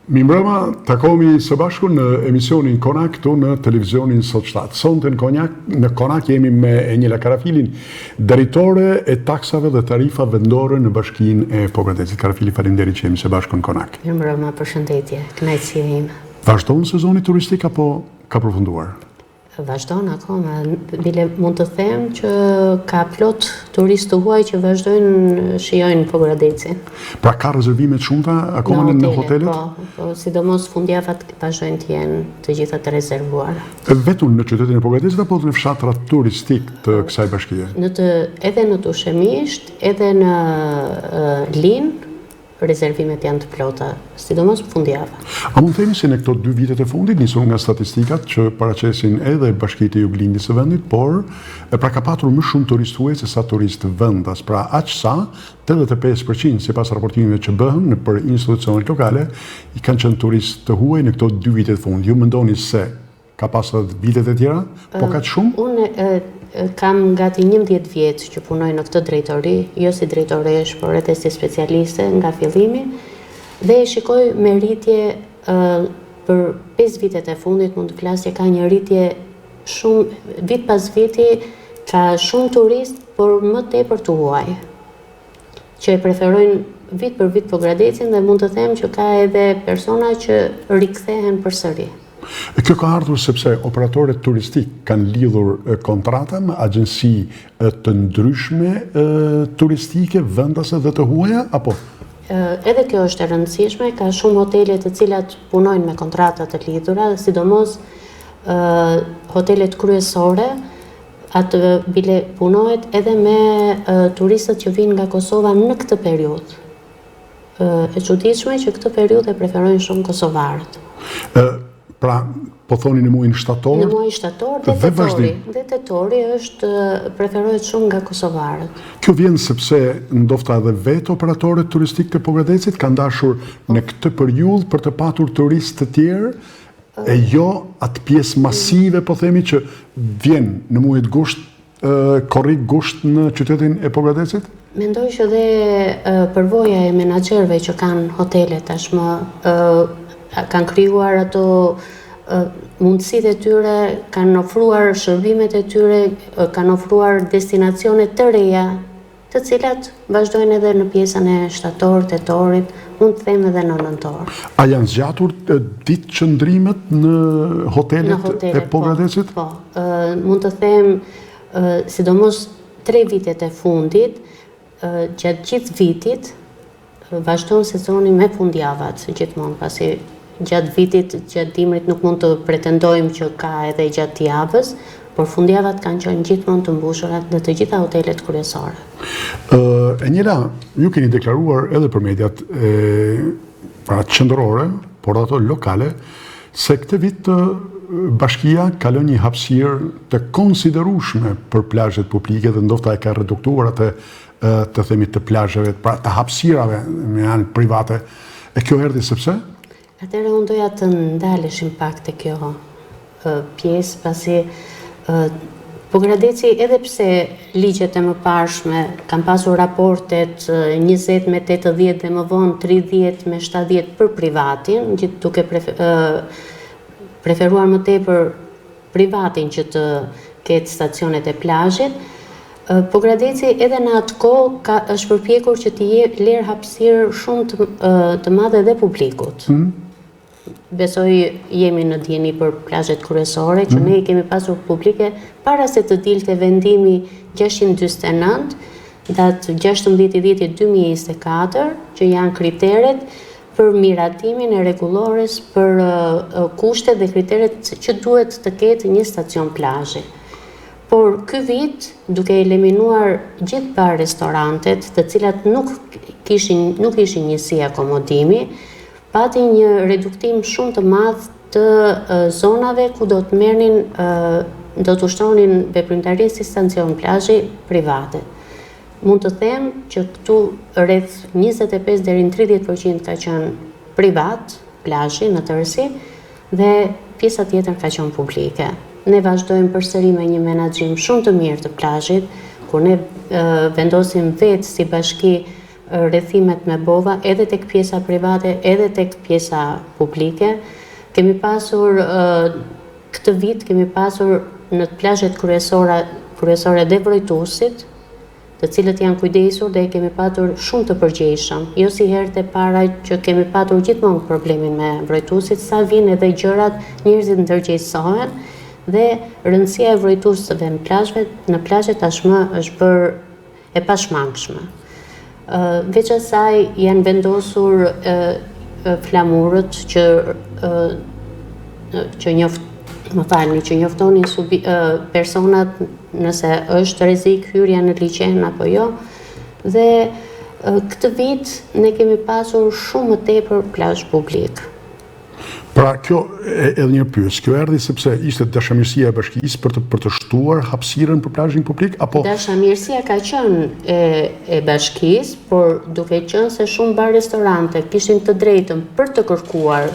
Mirëmbrëma, takohemi së bashku në emisionin Konak këtu në televizionin Sot 7. Sonte në Konjak, në Konak jemi me Enjela Karafilin, drejtore e taksave dhe tarifave vendore në Bashkinë e Pogradecit. Karafili, faleminderit që jemi së bashku në Konak. Mirëmbrëma, përshëndetje, kënaqësia ime. Vazhdon sezoni turistik apo ka përfunduar? Vazhdon akoma, bile mund të them që ka plot turistë të huaj që vazhdojnë shijojnë Pogradecin. Pra ka rezervime të shumta akoma në, në hotelet? Po, po, sidomos fundjavat vazhdojnë të jenë të gjitha të rezervuara. Vetëm në qytetin e Pogradecit apo edhe në fshatrat turistikë të kësaj bashkie? Në të, edhe në Tushemisht, edhe në uh, Lin, Rezervimet janë të plota, sidomos fundjava. A mund të themi se në këto dy vitet e fundit, nisur nga statistikat që paraqesin edhe bashkitë e juglindjes së vendit, por e pra ka patur më shumë turistë huaj se sa turistë vendas, pra aq sa 85% sipas raportimeve që bëhen nëpër institucionet lokale, i kanë qenë turistë të huaj në këto dy vitet e fundit. Ju mendoni se Ka pas edhe vitet e tjera? Po kaq shumë? Unë kam gati 11 vjet që punoj në këtë drejtori, jo si drejtoreshë, por edhe si specialiste nga fillimi, dhe e shikoj me rritje për 5 vitet e fundit, mund të flas që ka një rritje shumë, vit pas viti, ka shumë turistë, por më tepër të huaj. që e preferojnë vit për vit Pogradecin dhe mund të them që ka edhe persona që rikthehen përsëri. E kjo ka ardhur sepse operatorët turistikë kanë lidhur kontrata me agjenci të ndryshme turistike, vendase dhe të huaja, apo? Edhe kjo është e rëndësishme, ka shumë hotele të cilat punojnë me kontrata të lidhura, sidomos hotelet kryesore, Atë bile punohet edhe me turistët që vijnë nga Kosova në këtë periudhë. E çuditshme që këtë periudhë e preferojnë shumë kosovarët. Ë pra, po thoni në muajin shtator? Në muajin shtator dhe tetori. Dhe tetori është preferohet shumë nga kosovarët. Kjo vjen sepse ndofta edhe vetë operatorët turistikë të Pogradecit kanë dashur në këtë periudhë për të patur turistë të tjerë E jo atë pjesë masive, po themi që vjen në muajt gusht, korrik gusht në qytetin e Pogradecit? Mendoj që dhe përvoja e menaxherëve që kanë hotele tashmë kanë krijuar ato mundësitë e tyre, kanë ofruar shërbimet e tyre, kanë ofruar destinacione të reja të cilat vazhdojnë edhe në pjesën e shtator, tetorit, mund të them edhe në nëntor. A janë zgjatur ditëqëndrimet në hotelet, në hotelet e po, Pogradecit? Po, po. Mund të them, sidomos tre vitet e fundit, gjatë gjithë vitit, Vazhdon sezoni me fundjavat, gjithmonë, pasi gjatë vitit, gjatë dimrit nuk mund të pretendojmë që ka edhe gjatë javës, por fundjavat kanë qenë gjithmonë të mbushura në të gjitha hotelet kryesore. Ë, Enjela, ju keni deklaruar edhe për mediat e pra qendrore, por ato lokale, se këtë vit bashkia ka lënë një hapësirë të konsiderueshme për plazhet publike dhe ndofta e ka reduktuar atë të themi të plazheve, pra të hapësirave me anë private. E kjo erdhi sepse? Atëherë unë doja të ndaleshim pak te kjo pjesë, pasi Pogradeci edhe pse ligjet e mëparshme kanë pasur raportet 20 me 80 dhe më vonë 30 me 70 për privatin, gjithë duke preferuar më tepër privatin që të ketë stacionet e plazhit, Pogradeci edhe në atë kohë ka është përpjekur që t'i lerë hapësirë shumë të, të madhe edhe publikut. Mm. Besoj jemi në dijeni për plazhet kryesore që mm. ne i kemi pasur publike para se të dilte vendimi 649 datë 16.10.2024 që janë kriteret për miratimin e rregullores për kushtet dhe kriteret që duhet të ketë një stacion plazhi. Por ky vit, duke eliminuar gjithë bar restorantet, të cilat nuk kishin nuk ishin njësi akomodimi, pati një reduktim shumë të madh të zonave ku do të merrnin do të ushtronin veprimtarinë si stacion plazhi private. Mund të them që këtu rreth 25 deri në 30% ka qenë privat plazhi në tërësi dhe pjesa tjetër ka qenë publike. Ne vazhdojmë përsëri me një menaxhim shumë të mirë të plazhit, kur ne vendosim vetë si bashki rrethimet me bova edhe tek pjesa private edhe tek pjesa publike. Kemi pasur këtë vit kemi pasur në plazhet kryesore kryesore dhe vrojtuesit, të cilët janë kujdesur dhe e kemi patur shumë të përgjegjshëm, jo si herët e para që kemi patur gjithmonë problemin me vrojtuesit, sa vijnë edhe gjërat, njerëzit ndërgjegjësohen dhe rëndësia e vrojtuesve në plazhe, në plazhe tashmë është bërë e pashmangshme. Veç asaj janë vendosur flamurët që që njoft, më falni, që njoftonin subi, personat nëse është rrezik hyrja në liqen apo jo. Dhe këtë vit ne kemi pasur shumë më tepër plazh publik. Pra kjo edhe një pyes, kjo erdhi sepse ishte dashamirësia e bashkisë për të për të shtuar hapësirën për plazhin publik apo Dashamirësia ka qenë e e bashkisë, por duke qenë se shumë bar restorante kishin të drejtën për të kërkuar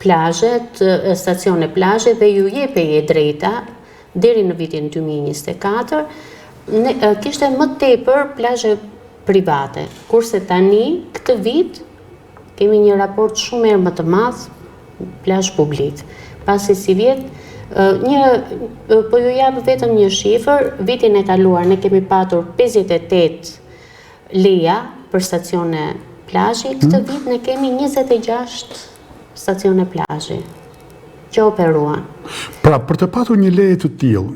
plazhet, stacione plazhe dhe ju jepej e drejta deri në vitin 2024, ne, kishte më tepër plazhe private, kurse tani këtë vit kemi një raport shumë herë më të madh plazh publik. Pasi sivjet një po ju jap vetëm një shifër, vitin e kaluar ne kemi patur 58 leja për stacione plazhi, këtë hmm. vit ne kemi 26 stacione plazhi që operuan. Pra, për të patur një leje të tillë,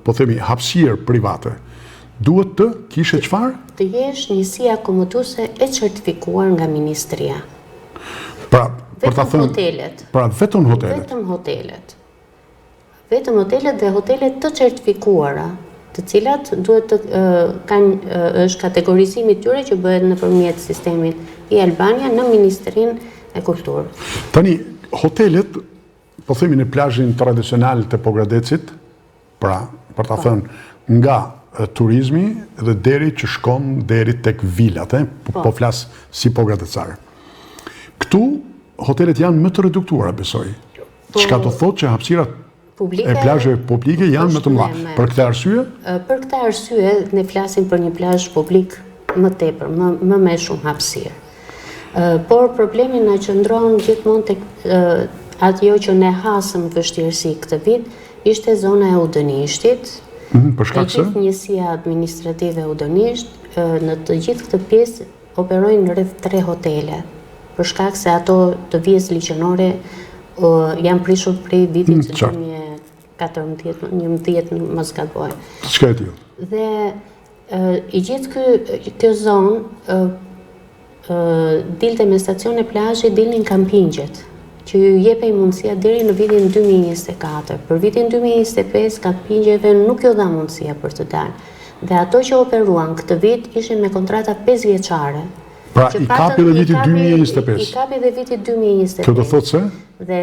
po themi hapësirë private, duhet të kishe çfarë? Të jesh njësi akomoduese e certifikuar nga ministria. Pra, për ta thënë hotelet. Pra, vetëm hotelet. Vetëm hotelet. Vetëm hotelet dhe hotelet të certifikuara, të cilat duhet të kanë është kategorizimi i tyre që bëhet nëpërmjet sistemit e-Albania në Ministrinë e Kulturës. Tani, hotelet, po themi në plazhin tradicional të Pogradecit, pra, për ta po. thënë, nga turizmi dhe deri që shkon deri tek vilat, eh? Po, po. po flas si pogradecar. Këtu, hotelet janë më të reduktuara, besoj. Po, Çka do thotë që hapësirat e plazheve publike janë më të mëdha. Për këtë arsye? Për këtë arsye ne flasim për një plazh publik më tepër, më më me shumë hapësirë. Por problemi na qëndron gjithmonë tek ajo që ne hasëm vështirësi këtë vit, ishte zona e Udënishtit. Mm, për shkak se gjithë njësia administrative e Udënisht, në të gjithë këtë pjesë Operojnë rreth 3 hotele, për shkak se ato të vijës liqenore janë prishur prej vitit 2014, 11 në mos gaboj. Çka e tillë? Dhe i gjithë ky kjo zonë dilte me stacione plazhi, dilnin kampingjet, që ju jepej mundësia deri në vitin 2024. Për vitin 2025 kampingjeve nuk ju dha mundësia për të dalë. Dhe ato që operuan këtë vit ishin me kontrata 5 vjeçare. Pra i kapi dhe viti 2025. I kapi dhe viti 2025. Kjo do thotë se? Dhe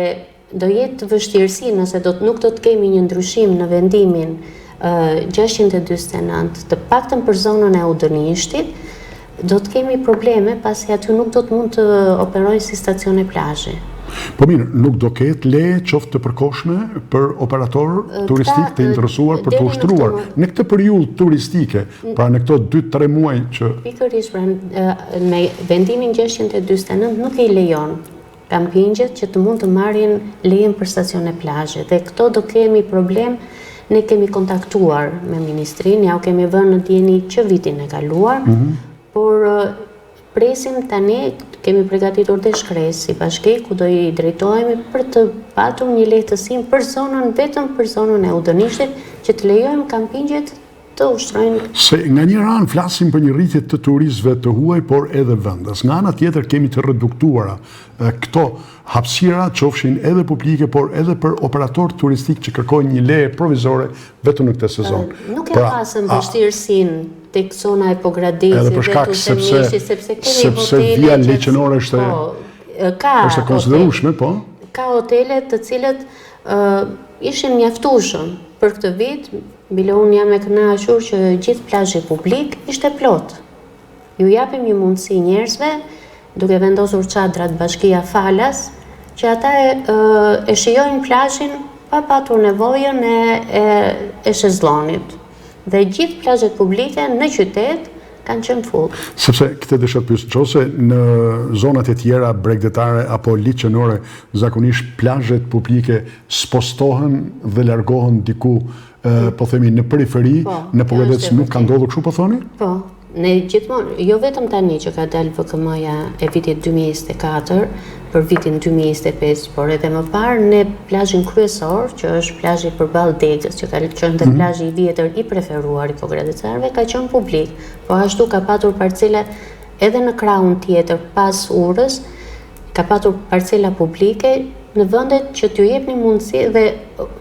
do jetë vështirësi nëse do nuk do të kemi një ndryshim në vendimin 649, të paktën për zonën e Udënishtit, do të kemi probleme pasi aty nuk do të mund të operojnë si stacione plazhi. Po mirë, nuk do ketë leje qoftë të përkohshme për operatorë turistikë të interesuar për të ushtruar në këtë periudhë turistike, pra në këto 2-3 muaj që Pikërisht, pra me vendimin 649 nuk i lejon kampingjet që të mund të marrin lejen për stacione plazhi dhe këto do kemi problem ne kemi kontaktuar me ministrinë, ja u kemi vënë në dijeni që vitin e kaluar, mm -hmm. por presim tani, kemi përgatitur dhe shkresë si bashki, ku do i drejtohemi për të patur një lehtësim për zonën, vetëm për zonën e Udënishtit, që të lejojmë kampingjet të ushtrojnë. Se nga njëra anë flasim për një rritje të turistëve të huaj, por edhe vendas. Nga ana tjetër kemi të reduktuara këto hapësira, qofshin edhe publike, por edhe për operatorë turistikë që kërkojnë një leje provizore vetëm në këtë sezon. Nuk e pra, hasëm vështirësinë tek zona e Pogradecit dhe për shkak sepse sepse kemi sepse vija liqenore është po, ka është e konsiderueshme, po. Ka hotele të cilët ishin mjaftueshëm për këtë vit, Bile unë jam e kënaqur që gjithë plazhi publik ishte plot. Ju japim një mundësi njerëzve, duke vendosur çadrat bashkia falas, që ata e, e shijojnë plazhin pa patur nevojën e, e, e shezlonit. Dhe gjithë plazhet publike në qytet Kanë qenë full. Sepse këtë desha të pyes, nëse në zonat e tjera bregdetare apo liqenore zakonisht plazhet publike spostohen dhe largohen diku po themi në periferi, po, në Pogradec nuk ka ndodhur kështu po thoni? Po. Ne gjithmonë, jo vetëm tani që ka dalë VKM-ja e vitit 2024 për vitin 2025, por edhe më parë ne plazhin kryesor, që është plazhi përballë degës, që ka qenë dhe mhm. plazhi i vjetër i preferuar i pogradecarëve, ka qenë publik. Po ashtu ka patur parcela edhe në krahun tjetër pas urës, ka patur parcela publike në vendet që t'ju jepnin mundësi dhe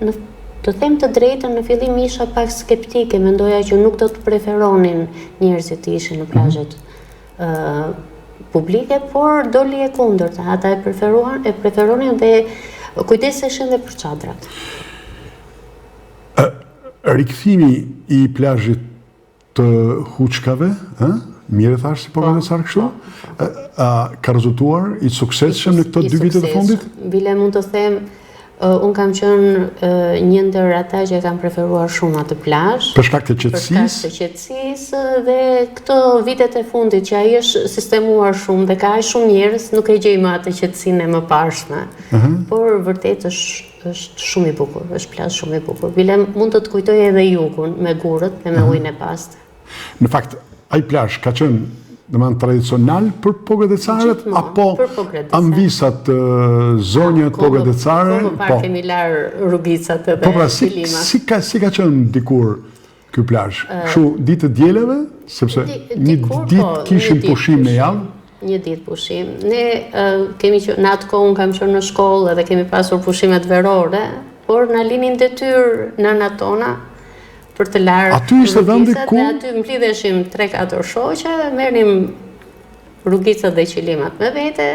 në të them të drejtën në fillim isha pak skeptike, mendoja që nuk do të preferonin njerëzit të ishin në mhm. plazhet mm -hmm. publike, por doli e kundërta, ata e preferuan, e preferonin dhe kujdeseshin dhe për çadrat. Rikthimi i plazhit të Huçkave, ë? Mirë e thashë si pogradecar po, kështu? Po. A ka rezultuar i suksesshëm në këto dy vite të fundit? Bile mund të them, unë kam qenë një ndër ata që e kam preferuar shumë atë plazh. Për shkak të qetësisë? Për shkak të qetësisë dhe këto vitet e fundit që ai është sistemuar shumë dhe ka aq shumë njerëz, nuk e gjej më atë qetësinë e mëparshme. Uh mhm. -huh. Por vërtet është Është shumë i bukur, është plazh shumë i bukur. Bile mund të të kujtojë edhe jugun me gurët dhe me mhm. ujin e pastër. Në fakt, ai plazh ka qenë domethënë tradicional për pogradecarët apo amvisat zonjat pogradecare? Po, po, kemi larë rrugicat edhe po, pra, si, si, ka, si ka qenë dikur ky plazh? Kështu ditë të dielave, sepse një dikur, ditë po, kishim pushim në javë. Një ditë pushim. Ne kemi qenë në atë kohë unë kam qenë në shkollë edhe kemi pasur pushimet verore, por na linin detyrë nënat tona për të larë. Aty ishte vendi ku dhe aty mblidheshim 3-4 shoqe, merrnim rrugicat dhe qilimat me vete,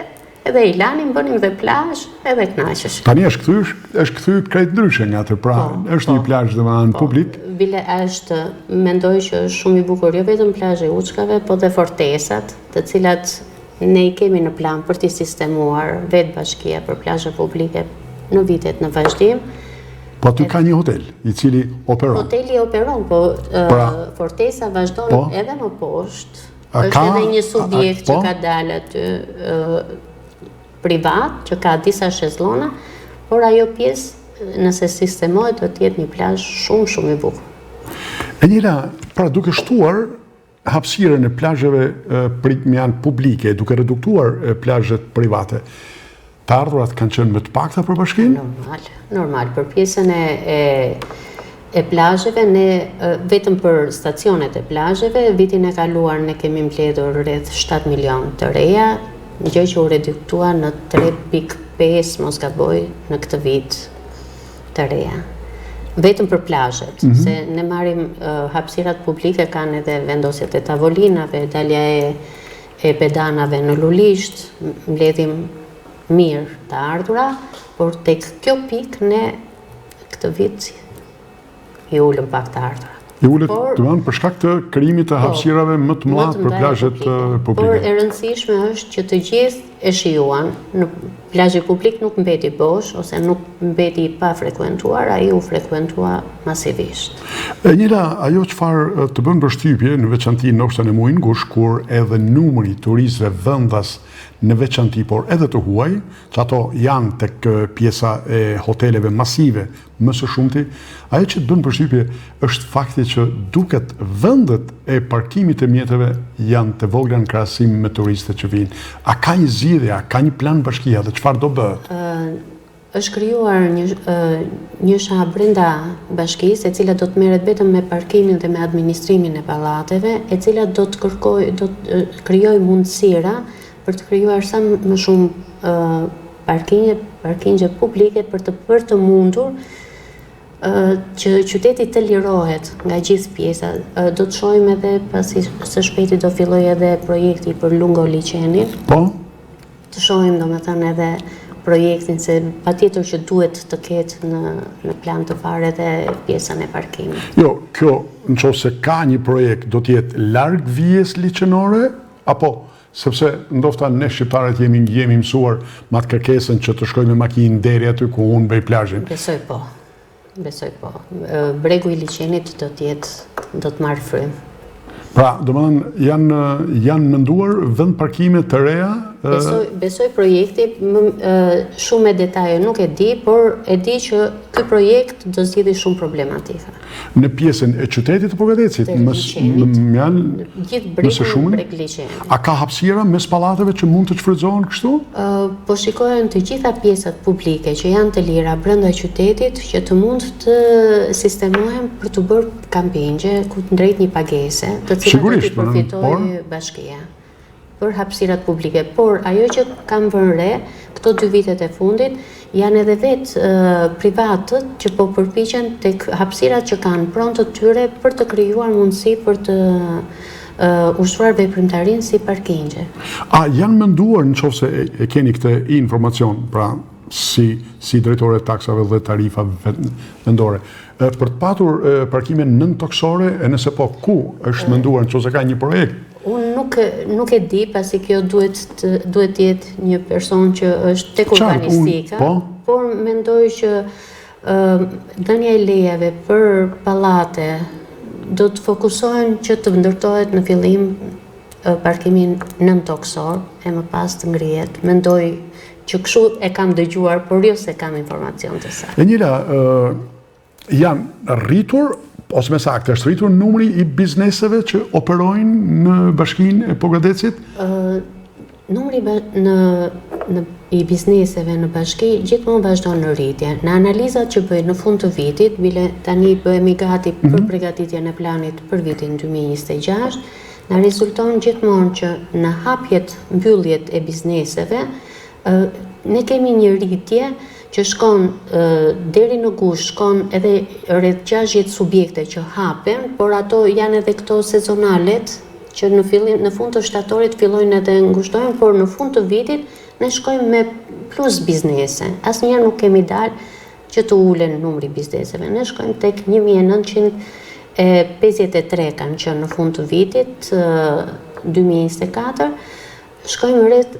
edhe i lanim, bënim dhe plazh, edhe kënaqeshim. Tani është kthy, është kthy krejt ndryshe nga atë, pra po, është po, një plazh domethënë po, publik. Bile është, mendoj që është shumë i bukur, jo vetëm plazhi i Uçkave, po dhe fortesat, të cilat ne i kemi në plan për t'i sistemuar vetë bashkia për plazhe publike në vitet në vazhdim. Po aty ka një hotel, i cili operon. Hoteli operon, po pra, fortesa vazhdon po, edhe më poshtë. A është edhe një subjekt që po? ka dalë aty privat, që ka disa shezlona, por ajo pjesë nëse sistemohet do të jetë një plazh shumë shumë i bukur. Enjela, pra duke shtuar hapësirën e plazheve janë publike, duke reduktuar plazhet private, të ardhurat kanë qenë më të pakta për bashkinë? Normal, normal. Për pjesën e, e, e plazheve, ne vetëm për stacionet e plazheve, vitin e kaluar ne kemi mbledhur rreth 7 milion të reja, gjë që u reduktua në 3.5 mos gaboj në këtë vit të reja. Vetëm për plazhet, mm -hmm. se ne marrim uh, hapësirat publike kanë edhe vendosjet e tavolinave, dalja e e pedanave në lulisht, mbledhim mirë të ardhura, por tek kjo pikë ne këtë vit i ulëm pak të ardhurat. I ulët, domethënë, për shkak të krijimit të po, hapësirave më të mëdha për plazhet publike. Por e rëndësishme është që të gjithë e shijuan. Në plazhi publik nuk mbeti bosh ose nuk mbeti i pafrekuentuar, ai u frekuentua masivisht. Enjela, ajo çfarë të bën përshtypje, në veçanti ndoshta në muajin gusht, kur edhe numri i turistëve vendas në veçanti, por edhe të huaj, që ato janë tek pjesa e hoteleve masive më së shumti, ajo që të bën përshtypje është fakti që duket vendet e parkimit të mjeteve janë të vogla në krahasim me turistët që vijnë. A ka një zgjidhje, a ka një plan bashkia dhe çfarë do bëhet? Është krijuar një një SHA brenda bashkisë, e cila do të merret vetëm me parkimin dhe me administrimin e pallateve, e cila do të kërkojë do të krijojë mundësira për të krijuar sa më shumë parkingje, parkingje publike për të për të mundur që qyteti të lirohet nga gjithë pjesa. Do të shohim edhe pasi së shpejti do fillojë edhe projekti për Lungo Liqenin. Po. Të shohim domethënë edhe projektin se patjetër që duhet të ketë në në plan të parë edhe pjesën e parkimit. Jo, kjo në qoftë se ka një projekt do të jetë larg vijës liqenore apo Sepse ndofta ne shqiptarët jemi jemi mësuar me atë kërkesën që të shkoj me makinë deri aty ku unë bëj plazhin. Besoj po. Besoj po. Bregu i liqenit do të jetë do të marrë frymë. Pra, domethënë, janë, janë menduar vendparkime të reja? Besoj, besoj projekti, më, shumë me detaje nuk e di, por e di që ky projekt do zgjidhi shumë problematika. Në pjesën e qytetit të Pogradecit, më janë gjithë bregun breg liqenit. A ka hapësira mes pallateve që mund të shfrytëzohen kështu? Po shikohen të gjitha pjesët publike që janë të lira brenda qytetit që të mund të sistemohen për të bërë kampingje kundrejt një pagese, të cilat do t'i përfitojë bashkia për hapësirat publike, por ajo që kam vënë re këto dy vitet e fundit janë edhe vetë privatët që po përpiqen tek hapësirat që kanë pronë të tyre për të krijuar mundësi për të ushtruar veprimtarinë si parkingje. A janë menduar në qoftë se e keni këtë informacion, pra si si drejtore e taksave dhe tarifave vendore, Për të patur parkime nëntokësore, e nëse po, ku është menduar në qoftë se ka një projekt? Unë nuk, nuk e di, pasi kjo duhet të, duhet të jetë një person që është tek urbanistika, po? por mendoj që dhënia e lejeve për pallate do të fokusohen që të ndërtohet në fillim parkimin nëntokësor e më pas të ngrihet. Mendoj që kështu e kam dëgjuar, por jo se kam informacion të saktë. Enila, janë rritur, ose më saktë, është rritur numri i bizneseve që operojnë në bashkinë e Pogradecit? Numri në, në, i bizneseve në bashki gjithmonë vazhdon në rritje. Në analizat që bëj në fund të vitit, bile tani bëhemi gati për mm -hmm. përgatitjen e planit për vitin 2026, na rezulton gjithmonë që në hapjet, mbylljet e bizneseve, ne kemi një rritje që shkon deri në gusht, shkon edhe rreth 60 subjekte që hapen, por ato janë edhe këto sezonalet që në fillim në fund të shtatorit fillojnë edhe ngushtohen, por në fund të vitit ne shkojmë me plus biznese. Asnjëherë nuk kemi dalë që të ulen numri i bizneseve. Ne shkojmë tek 1953 kanë qenë në fund të vitit 2024, shkojmë rreth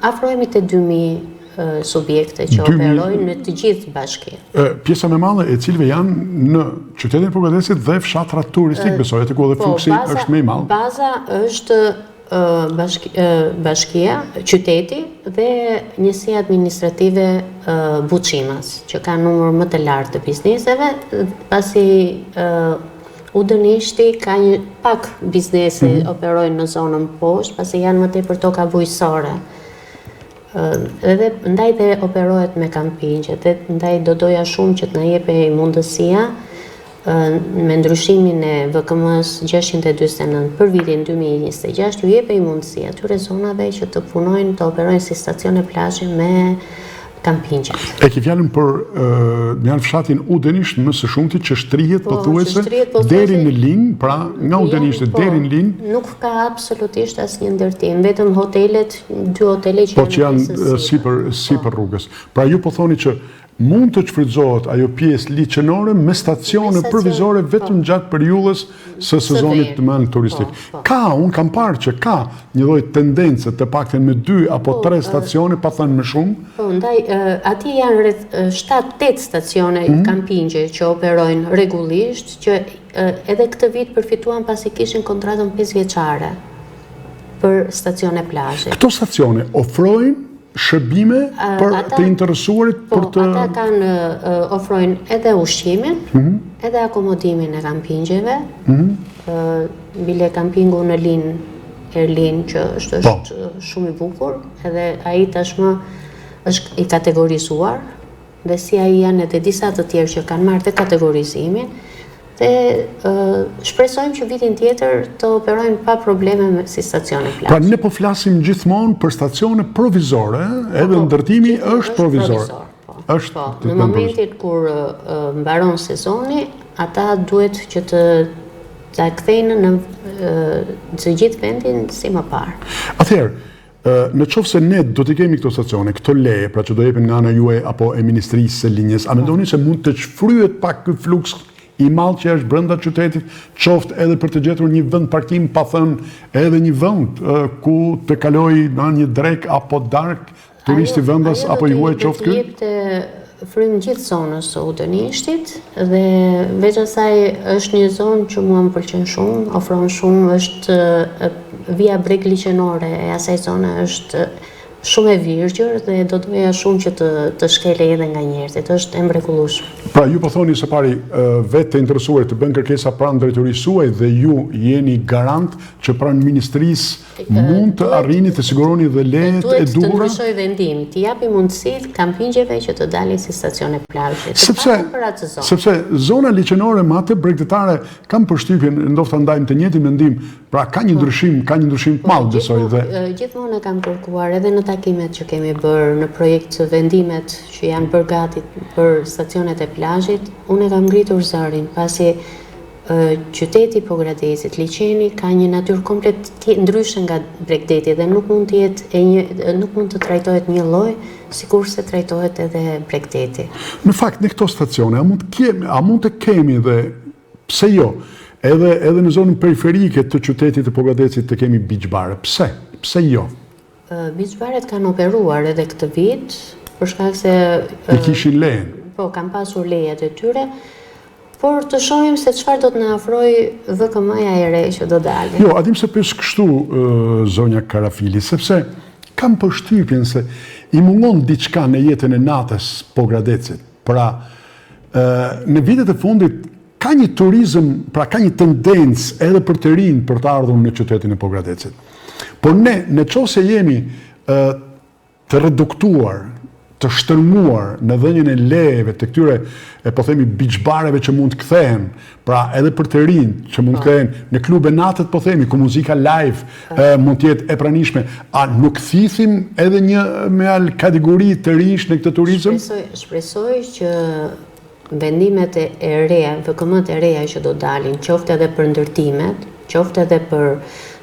afrohemi te 2000 subjekte që operojnë në të gjithë bashkinë. Pjesa më e madhe e cilëve janë në qytetin e Pogradecit dhe fshatrat turistik, besoj, aty ku edhe po, fluksi është më i madh. Baza është bashkia, qyteti dhe njësia administrative Buçimas, që ka numër më të lartë të bizneseve, pasi Udenishti ka një pak biznese mm -hmm. operojnë në zonën poshtë, pasi janë më tepër toka bujqësore. Edhe ndaj dhe operohet me kampingje, dhe ndaj do doja shumë që të na jepej mundësia me ndryshimin e VKM-së 649 për vitin 2026 ju jepej mundësi atyre zonave që të punojnë, të operojnë si stacione plazhi me kampingjet. E ke fjalën për në janë fshatin Udenisht më së shumti që shtrihet po, pothuajse deri në Lin, pra nga Udenishti po, deri në Lin. Nuk ka absolutisht asnjë ndërtim, vetëm hotelet, dy hotele që po, që janë sipër sipër po. rrugës. Pra ju po thoni që Mund të shfrytëzohet ajo pjesë liqenore me stacione provizore po. vetëm gjatë periudhës së sezonit të madh turistik. Po, po. Ka, unë kam parë që ka një lloj tendence të paktën me dy apo tre stacione, pa thënë më shumë. Po, ndaj atje janë rreth 7-8 stacione mm. kampingje që operojnë rregullisht, që edhe këtë vit përfituan pasi kishin kontratën 5 vjeçare për stacione plazhi. Këto stacione ofrojnë shërbime për të interesuarit po, për të... Ata kanë ofrojnë edhe ushqimin, mhm. edhe akomodimin e kampingjeve, mhm. bile kampingu në Lin, Erlin, që është, po. është shumë i bukur, edhe ai tashmë është i kategorizuar, dhe si ai janë edhe disa të tjerë që kanë marrë dhe kategorizimin, dhe shpresojmë që vitin tjetër të operojnë pa probleme me si stacione plazhi. Pra ne po flasim gjithmonë për stacione provizore, edhe po, ndërtimi është provizor. Po. Është po, në momentin kur mbaron sezoni, ata duhet që të ta kthejnë në të gjithë vendin si më parë. Atëherë, Në qoftë se ne do t'i kemi këto stacione, këto leje, pra që do jepen nga ana juaj apo e Ministrisë së Linjës, a mendoni se mund të shfryhet pak ky fluks i madh që është brenda qytetit, qoftë edhe për të gjetur një vend parkim, pa thënë edhe një vend ku të kalojë në një drekë apo darkë turisti vendas apo i huaj qoftë ky? frymë gjithë zonës së Udenishtit dhe veç asaj është një zonë që mua më pëlqen shumë, ofron shumë, është vija bregliqenore e asaj zone është shumë e virgjër dhe do doja shumë që të të shkelej edhe nga njerëzit, është e mrekullueshme. Pra ju po thoni së pari vetë të interesuar të bëjnë kërkesa pranë drejtorisë suaj dhe ju jeni garant që pranë ministrisë mund të arrini të siguroni dhe lejet e duhura? Duhet të ndryshojë vendimi, t'i japi mundësi kampingjeve që të dalin si stacione plazhi, të paktën për atë zonë. Sepse zona liqenore me atë bregdetare kam përshtypjen, ndofta ndajmë të njëjtin mendim, Pra ka një po. ndryshim, ka një ndryshim të po, madh besoj dhe gjithmonë e kam kërkuar edhe në takimet që kemi bërë në projekt vendimet që janë bërë gati për stacionet e plazhit, unë e kam ngritur zërin pasi qyteti i Pogradecit, liqeni ka një natyrë komplet ndryshe nga bregdeti dhe nuk mund të jetë e një nuk mund të trajtohet njëlloj sikurse trajtohet edhe bregdeti. Në fakt në këto stacione a mund të kemi a mund të kemi dhe Pse jo? Edhe edhe në zonën periferike të qytetit të Pogradecit të kemi beach bare. Pse? Pse jo? Beach baret kanë operuar edhe këtë vit, për shkak se I kishin lejen. Po, kanë pasur lejet e tyre, por të shohim se çfarë do të na ofrojë VKM-ja e re që do dalë. Jo, a di pse pyes kështu zonja Karafili, sepse kam përshtypjen se i mungon diçka në jetën e natës Pogradecit. Pra, në vitet e fundit ka një turizëm, pra ka një tendencë edhe për të rinj për të ardhur në qytetin e Pogradecit. Por ne, në qoftë se jemi të reduktuar, të shtrënguar në dhënien e lejeve të këtyre, e po themi, beach bareve që mund të kthehen, pra edhe për të rinj që mund të po. kthehen në klube natët, po themi, ku muzika live po. mund të jetë e pranishme, a nuk thithim edhe një me al kategori të rinjsh në këtë turizëm? Shpresoj, shpresoj që vendimet e reja, VKM-të e reja që do dalin, qoftë edhe për ndërtimet, qoftë edhe për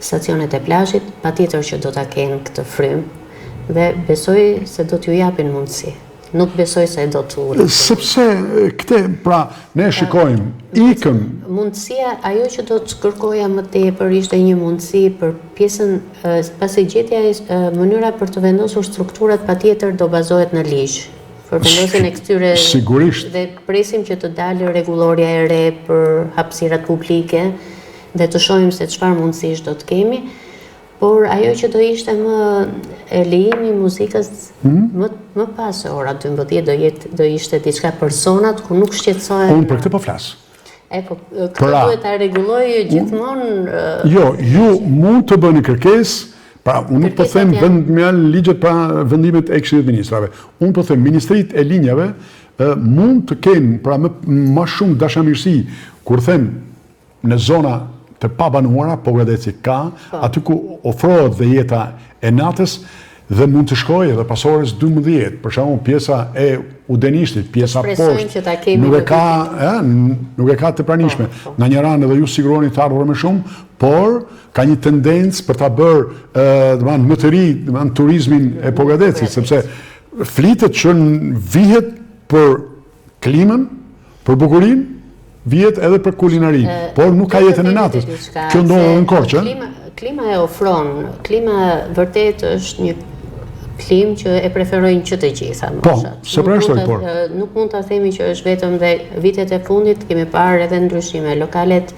stacionet e plazhit, patjetër që do ta kenë këtë frymë dhe besoj se do t'ju japin mundësi. Nuk besoj se do të ulen. Sepse këtë, pra, ne shikojmë, ikën. Mundësia, ajo që do të kërkoja më tepër ishte një mundësi për pjesën, pasi gjetja e mënyra për të vendosur strukturat patjetër do bazohet në ligj. Për vendosjen e këtyre Sigurisht. Dhe presim që të dalë rregullorja e re për hapësirat publike dhe të shohim se çfarë mundësish do të kemi. Por ajo që do ishte më e lejimi i muzikës hmm? më më pas se ora 12 do jetë do ishte diçka për zonat ku nuk shqetësohen. Unë për këtë po flas. E po, këtë pra, duhet ta rregullojë gjithmonë. Jo, ju mund të bëni kërkesë, pra unë nuk po them vend me janë ligjet pra vendimet e Këshillit të Ministrave. Unë po them ministritë e linjave mund të kenë pra më më shumë dashamirësi kur them në zona të pabanuara, Pogradeci ka, po. aty ku ofrohet dhe jeta e natës dhe mund të shkojë edhe pas orës 12, për shembull pjesa e Udenishtit, pjesa poshtë, nuk e ka, e, nuk e ka të pranishme. Po, po. Nga njëra anë edhe ju siguroni të ardhura më shumë, por ka një tendencë për ta bërë, domethënë, më të ri, domethënë, turizmin e Pogradecit, sepse flitet që vihet për klimën, për bukurinë, vihet edhe për kulinarinë, por nuk ka jetën e natës. Kjo ndodh edhe në Korçë. Klima, klima e ofron, klima vërtet është një klimë që e preferojnë që të gjitha po, moshat. Po, se përjashtoj, por. Nuk mund ta themi që është vetëm dhe vitet e fundit kemi parë edhe ndryshime. Lokalet,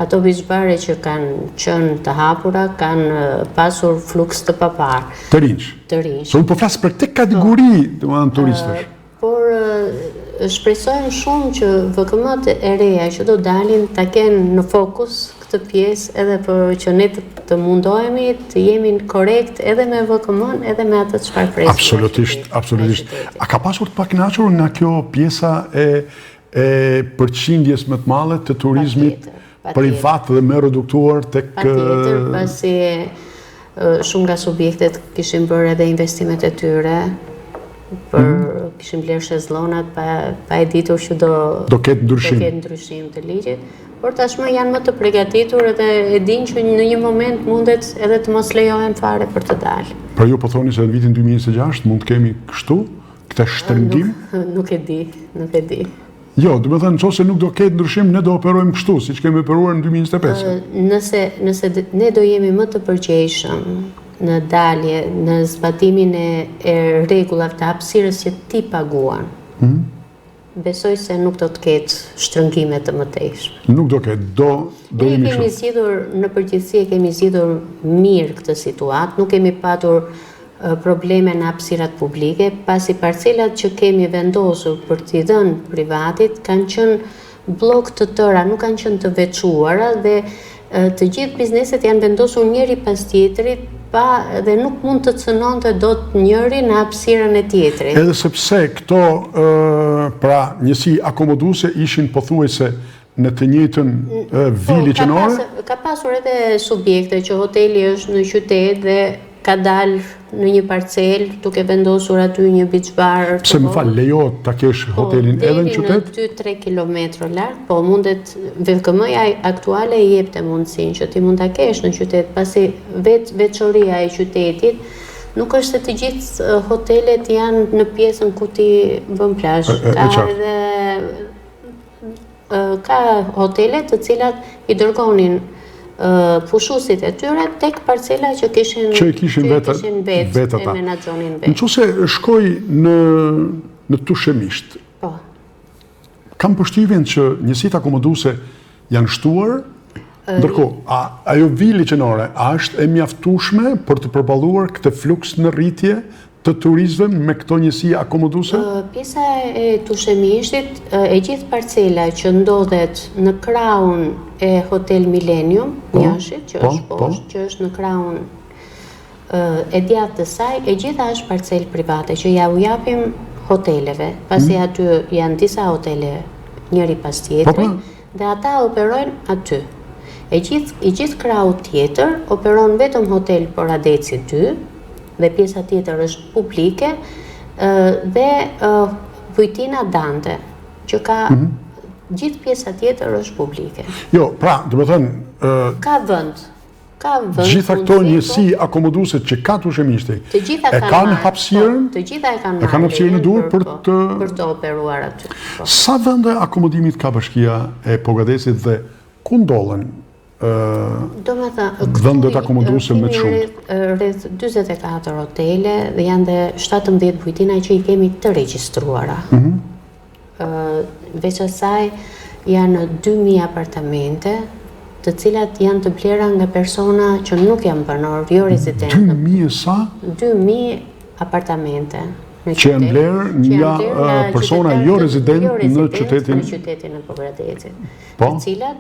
ato beach bare që kanë qenë të hapura, kanë pasur fluks të paparë. Të rinjsh. Të rinjsh. Se unë po flas për këtë kategori, po. domethënë turistësh. Por shpresojmë shumë që VKM-të e reja që do dalin ta kenë në fokus këtë pjesë edhe për që ne të, të mundohemi të jemi korrekt edhe me VKM-n edhe me atë çfarë presim. Absolutisht, absolutisht. A ka pasur të pakënaqur nga kjo pjesa e e përqindjes më të madhe të turizmit privat dhe më reduktuar tek Patjetër, pasi Shumë nga subjektet kishin bërë edhe investimet e tyre, për mm. kishin blerë shezlonat pa pa e ditur që do do ketë ndryshim. Do ketë ndryshim të ligjit, por tashmë janë më të përgatitur edhe e dinë që në një moment mundet edhe të mos lejohen fare për të dalë. Pra ju po thoni se në vitin 2026 mund të kemi kështu këtë shtrëngim? Nuk, nuk e di, nuk e di. Jo, domethënë, në qoftë se nuk do ketë ndryshim, ne do operojmë kështu, siç kemi operuar në 2025. Nëse, nëse ne do jemi më të përgjegjshëm në dalje, në zbatimin e, e rregullave të hapësirës që ti paguan. Mm. Besoj se nuk do të ketë shtrëngime të mëtejshme. Nuk do ketë, do do jemi kështu. Ne kemi zgjidhur në përgjithësi e kemi zgjidhur mirë këtë situatë, nuk kemi patur probleme në hapësirat publike, pasi parcelat që kemi vendosur për t'i dhënë privatit kanë qenë bllok të tëra, nuk kanë qenë të veçuara dhe të gjithë bizneset janë vendosur njëri pas tjetrit pa dhe nuk mund të cënonte dot njëri në hapësirën e tjetrit. Edhe sepse këto pra njësi akomoduese ishin pothuajse në të njëjtën vijë po, liqenore? Ka pasur edhe subjekte që hoteli është në qytet dhe ka dalë në një parcelë duke vendosur aty një beach bar. Pse më fal, lejohet ta kesh po, hotelin edhe në qytet? Deri në 2-3 kilometra larg, po mundet VKM-ja aktuale i jepte mundësinë që ti mund ta kesh në qytet, pasi vetë veçoria e qytetit nuk është se të gjithë hotelet janë në pjesën ku ti bën plazh. Ka edhe Ka hotele të cilat i dërgonin pushuesit e tyre tek parcela që kishin që e kishin vetë vetë ata. E menaxhonin vetë. Në qoftë se shkoj në në Tushemisht. Po. Kam përshtypjen që njësitë akomoduese janë shtuar Ndërkohë, a ajo vijë liqenore, a është e mjaftueshme për të përballuar këtë fluks në rritje të turistëve me këto njësi akomoduese? Pjesa e Tushemishtit, e gjithë parcela që ndodhet në krahun e Hotel Millennium, po, njëshit, që po, është po. poshtë, që është në krahun e djathtë të saj, e gjitha është parcelë private që ja u japim hoteleve, pasi mm. aty janë disa hotele njëri pas tjetrit. Po, po. Dhe ata operojnë aty. E gjithë, i gjithë krahu tjetër operon vetëm hotel Poradeci 2 dhe pjesa tjetër është publike dhe Bujtina Dante, që ka mm -hmm. gjithë pjesa tjetër është publike. Jo, pra, domethënë... Ka vend. Ka vend. Gjitha këto njësi akomoduese që ka Tushemishti, të gjitha e kanë hapësirën, po, të gjitha e kanë e kanë hapësirën e duhur për po, të për të operuar aty. Po. Sa vende akomodimit ka bashkia e Pogradecit dhe ku ndodhen Domethënë, vendet akomoduese më të shumtë? Rreth 44 hotele dhe janë dhe 17 bujtina që i kemi të regjistruara. Mm -hmm. Veç asaj janë 2000 apartamente, të cilat janë të blera nga persona që nuk janë banorë, jo rezidentë. 2000 sa? 2000 apartamente në qytet. Që janë blerë nga persona jo rezidentë jo në qytetin në qytetin e Pogradecit. Po? Të cilat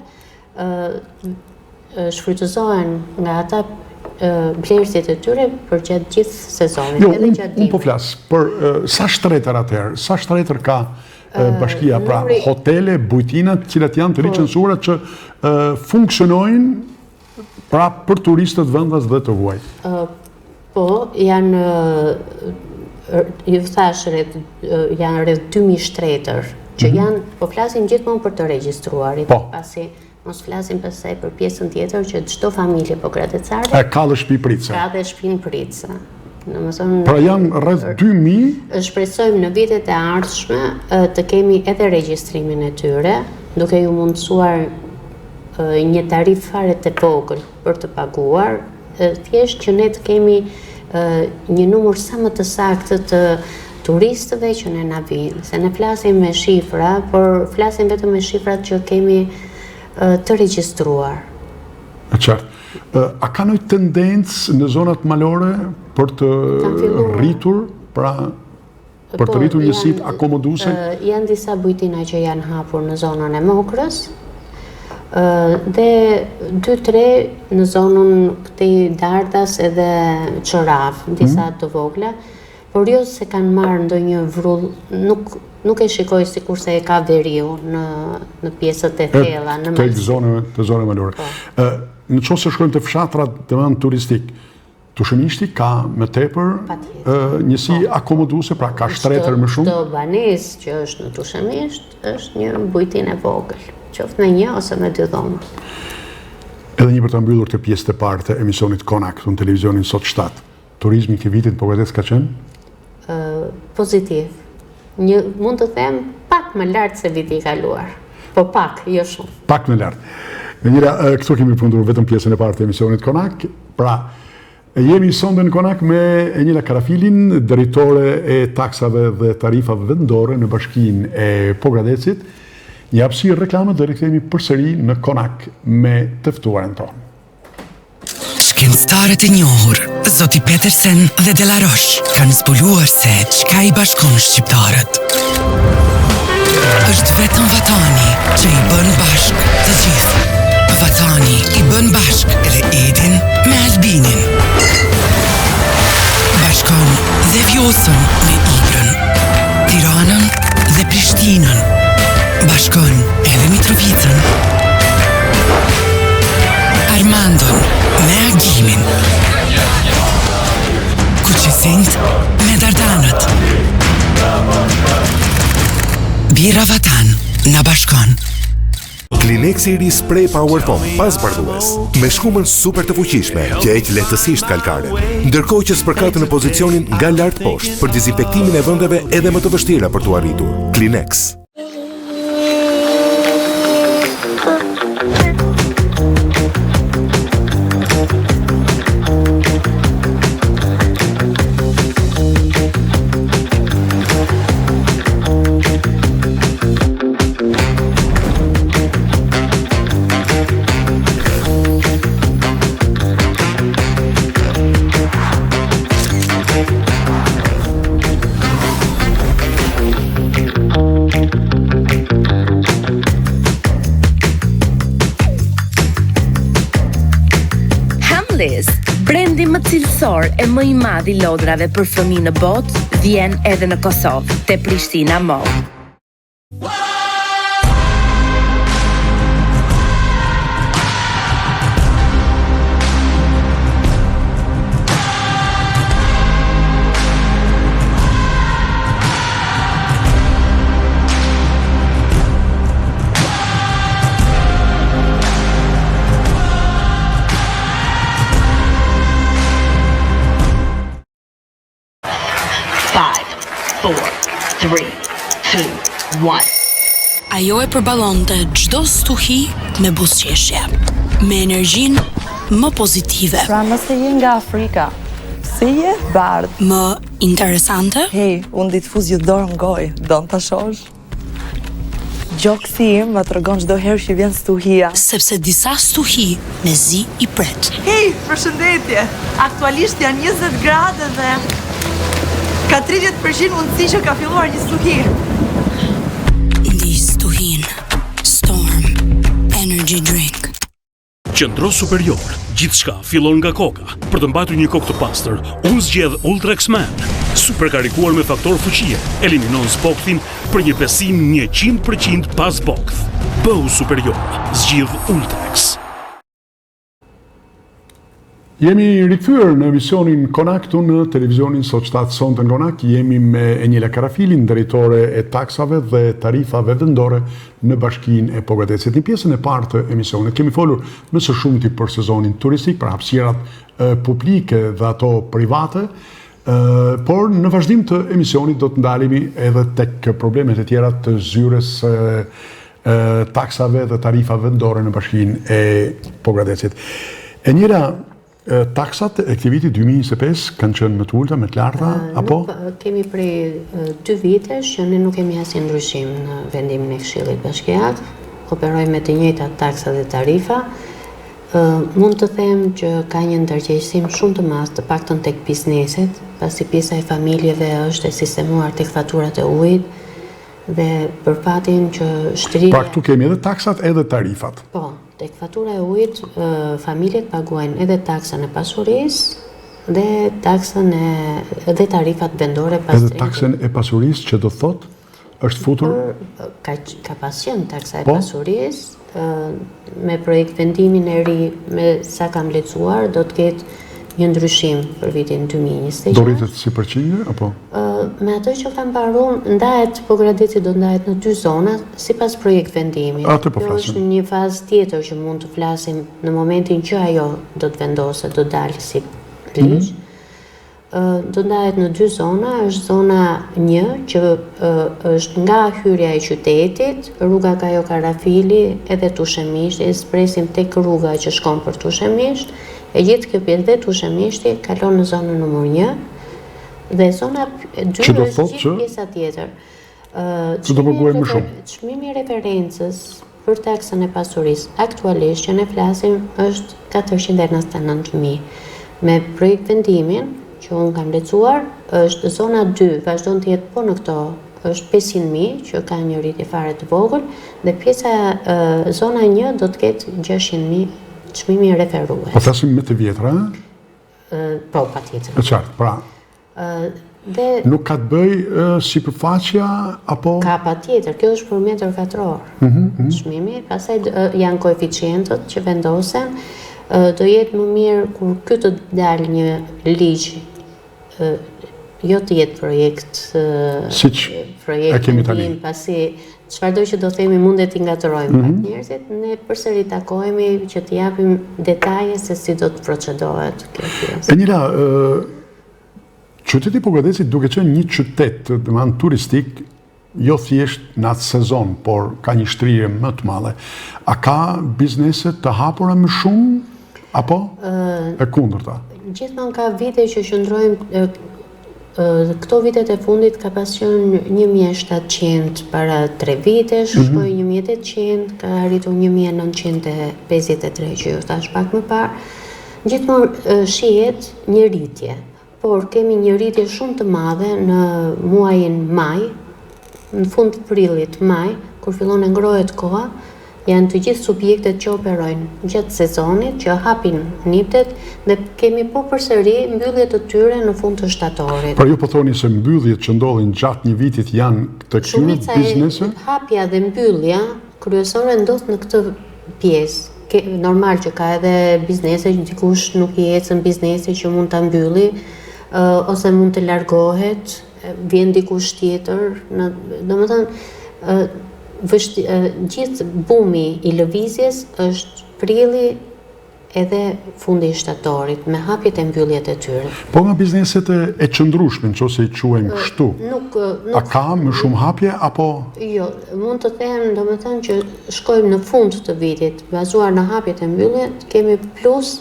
shfrytëzohen nga ata blerësit e tyre përgjatë gjithë sezonit, jo, edhe gjatë dimrit. Unë po flas për sa shtretër atëherë, sa shtretër ka bashkia, pra hotele, bujtina, të cilat janë të po. licencuara që funksionojnë pra për turistët vendas dhe të huaj. Po, janë ju thashë rreth janë rreth 2000 shtretër që mhm. janë, po flasim gjithmonë për të regjistruarit, po. pasi Mos flasim pastaj për pjesën tjetër që çdo familje pogradecare e ka dhe shtëpi pritëse. Ka dhe shtëpinë pritëse. Domethënë Pra janë rreth 2000 Shpresojmë në vitet e ardhshme të kemi edhe regjistrimin e tyre, duke ju mundësuar një tarifë fare të vogël për të paguar, thjesht që ne të kemi një numër sa më të saktë të turistëve që ne na vijnë, se ne flasim me shifra, por flasim vetëm me shifrat që kemi të regjistruar. E qartë. A ka ndonjë tendencë në zonat malore për të rritur, pra për të po, rritur njësitë akomoduese? Janë disa bujtina që janë hapur në zonën e Mokrës, dhe 2-3 në zonën këtej Dardhas edhe Çoravë, disa mhm. të vogla, por jo se kanë marrë ndonjë vrull, nuk nuk e shikoj sikurse e ka veriu në në pjesët e thella, në malësi. Të zonave, të zonave malore. Po. Ë, në qoftë se shkojmë te fshatrat, domethënë turistikë, Tushemishti ka më tepër njësi po. akomoduese, pra ka shtretër më shumë. Çdo banesë që është në Tushemisht është një bujtinë e vogël, qoftë me një ose me dy dhoma. Edhe një për ta mbyllur këtë pjesë të parë të emisionit Konak në televizionin Sot 7. Turizmi i këtij viti në Pogradec ka qenë? Pozitiv. Një, mund të them pak më lart se viti i kaluar. Po pak, jo shumë. Pak më lart. Mira, këtu kemi përfunduar vetëm pjesën e parë të emisionit Konak. Pra, Jemi sonte në Konak me Enjela Karafilin, drejtore e taksave dhe tarifave vendore në bashkinë e Pogradecit. Një hapësirë reklame dhe rikthehemi përsëri në Konak me të ftuarën tonë. Shkencëtarët e njohur, zoti Petersen dhe Delaroche, kanë zbuluar se çka i bashkon shqiptarët. Është vetëm vatani që i bën bashkë të gjithë. Vatani i bën bashkë edhe Edin me Albinin. Bashkon dhe Vjosën me Ibrën, Tiranën dhe Prishtinën. Bashkon edhe Mitrovicën. Armandon me Agimin. Kuqezinjtë me Dardanët. Birra Vatan na bashkon. Kleenex i ri Spray Power Foam pa zbardhues, me shkumën super të fuqishme që heq lehtësisht kalkaren, ndërkohë që spërkat në pozicionin nga lart poshtë për dezinfektimin e vendeve edhe më të vështira për t'u arritur. Kleenex. Hamleys, brendi më cilësor e më i madh i lodrave për fëmijë në botë, vjen edhe në Kosovë, te Prishtina Mall. 5, 4, 3, 2, 1. Ajo e përballonte çdo stuhi me buzëqeshje, me energjinë më pozitive. Pra nëse je nga Afrika, pse je e bardhë? Më interesante? Hej, unë di të fus gjithë dorën në gojë, don ta shohësh? Gjoksi im ma tregon çdo herë që vjen stuhia. Sepse disa stuhi mezi i pret. Hej, përshëndetje! Aktualisht janë 20 gradë dhe ka 30% mundësi që ka filluar një stuhi. Ndiej stuhinë. Storm Energy Drink. Qëndro superior, gjithçka fillon nga koka. Për të mbajtur një kokë të pastër, unë zgjedh Ultrex Man. Super karikuar me faktor fuqie, eliminon zbokthin për një besim 100% pa zbokth. Bëhu superior, zgjidh Ultrex. Jemi rikthyer në emisionin Konak këtu në televizionin Sot 7 sonte në Konak. Jemi me Enjela Karafilin, drejtore e taksave dhe tarifave vendore në Bashkinë e Pogradecit. Në pjesën e parë të emisionit kemi folur më së shumti për sezonin turistik, për hapësirat publike dhe ato private, por në vazhdim të emisionit do të ndalemi edhe tek problemet e tjera të zyrës taksave dhe tarifave vendore në Bashkinë e Pogradecit. Enjela, Taksat e këtij viti 2025 kanë qenë më të ulëta, më të larta apo? Nuk kemi prej dy vitesh që ne nuk kemi asnjë ndryshim në vendimin e Këshillit Bashkiak. Operojmë me të njëjtat taksa dhe tarifa. Mund të them që ka një ndërgjegjësim shumë të madh, të paktën tek bizneset, pasi pjesa e familjeve është e sistemuar tek faturat e ujit dhe për fatin që shtrirja Pra këtu kemi edhe taksat edhe tarifat. Po. Tek fatura e ujit, familjet paguajnë edhe taksën e pasurisë dhe taksën e dhe tarifat vendore pastrimit. Edhe taksën e pasurisë që do të thotë është futur ka ka pas qenë taksa e po? pasurisë me projektvendimin e ri, me sa kam lexuar, do të ketë një ndryshim për vitin 2026. Do rritet si përqindje apo? Me atë që kam parë unë, ndahet Pogradeci do ndahet në dy zona sipas projektvendimit. Atë po flasim. Kjo është një fazë tjetër që mund të flasim në momentin që ajo do të vendoset, do dalë si ligj. Mm -hmm. Do ndahet në dy zona, është zona një që është nga hyrja e qytetit, rruga Kajo Karafili edhe Tushemisht, e zbresim tek rruga që shkon për Tushemisht, E gjithë kjo pjesë dhe Tushemishti kalon në zonën numër 1 dhe zona 2 është gjithë pjesa tjetër. Që do paguajmë më shumë. Çmimi i referencës për taksën e pasurisë aktualisht që ne flasim është 499.000. Me projektvendimin që unë kam lexuar, është zona 2 vazhdon të jetë po në këto është 500.000 që ka një rritje fare të vogël dhe pjesa zona 1 do të ketë 600.000 çmimi referues. Po flasim me të vjetra, Po, patjetër. E qartë, pra. Dhe nuk ka të bëjë sipërfaqja apo Ka patjetër, kjo është për metër katror. Mm -hmm. Çmimi, pastaj janë koeficientët që vendosen, do jetë më mirë kur ky të dalë një ligj jo të jetë projekt siç projekt e kemi tani. Pasi çfarëdo që do themi mundet t'i ngatërrojmë mm -hmm. pak njerëzit, ne përsëri takohemi që të japim detaje se si do të procedohet kjo pjesë. Enila, ë qyteti i Pogradecit duke qenë një qytet, domethënë turistik, jo thjesht në atë sezon, por ka një shtrirje më të madhe. A ka biznese të hapura më shumë apo e kundërta? Gjithmonë ka vite që qëndrojmë këto vitet e fundit ka pas qenë 1700 para 3 vitesh, mm -hmm. shkoi 1800, ka arritur 1953 që ju thashë pak më parë. Gjithmonë shihet një rritje. Por kemi një rritje shumë të madhe në muajin maj, në fund të prillit, maj, kur fillon e ngrohet koha, janë të gjithë subjektet që operojnë gjatë sezonit, që hapin niptet dhe kemi po përsëri mbyllje të tyre në fund të shtatorit. Pra ju po thoni se mbylljet që ndodhin gjatë një vitit janë të këtyre bizneseve? Shumica e hapja dhe mbyllja kryesore ndodh në këtë pjesë. Ke, normal që ka edhe biznese që dikush nuk i ecën biznesi që mund ta mbylli ose mund të largohet, vjen dikush tjetër, në, domethënë ë vështi, gjithë bumi i lëvizjes është prilli edhe fundi i shtatorit, me hapjet e mbylljet e tyre. Po nga bizneset e, e qëndrueshme, në qoftë se i quajmë kështu, nuk, nuk, a ka më shumë hapje, apo? Jo, mund të them, domethënë që shkojmë në fund të vitit, bazuar në hapjet e mbylljet, kemi plus